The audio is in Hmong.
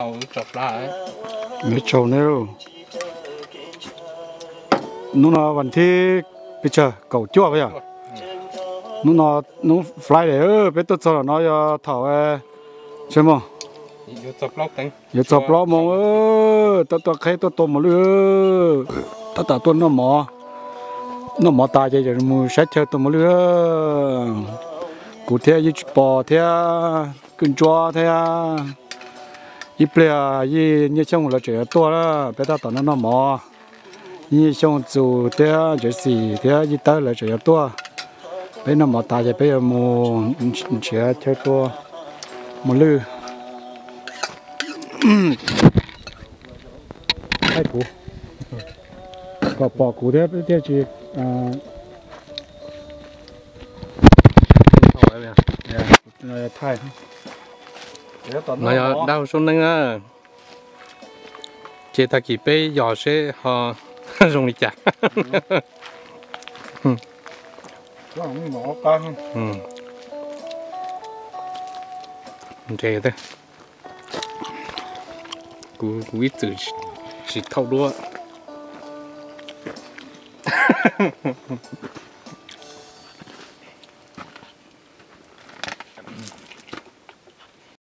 Nyob zoo nej, hnub no vas thib pes tsawg, kaum cuaj puas yog? Hnub no hnub Friday, peb tuaj txog los no yog thaum, seb mog, yuav txog plaub moos, tab tom qheb tuaj tua mos lwj, tab tom tuaj noj mov, noj mov tas ces mus saib chaw tua mos lwj. Kuv thiab Yeej Tsis Pos thiab Kwj Ntsuab thiab ib pliag Yeej Nyiaj Xyooj lawv tseem yuav tuaj na, peb tab tom noj noj mov. Yeej Nyiaj Xyooj Txus thiab Tsev Xis thiab Yeej Tawb lawv tseem yuav tuaj. Peb noj mov tas ces peb yuav mus nrhiav chaw tua mos lwj. Thaij kuv, kom pom kuv thiab thiaj tsis thaij. No yog dab hau sub neeb na, ces tag kis peb yos seb ho zoo li cas. Nres, kuv ib txwm tsis thauj duab.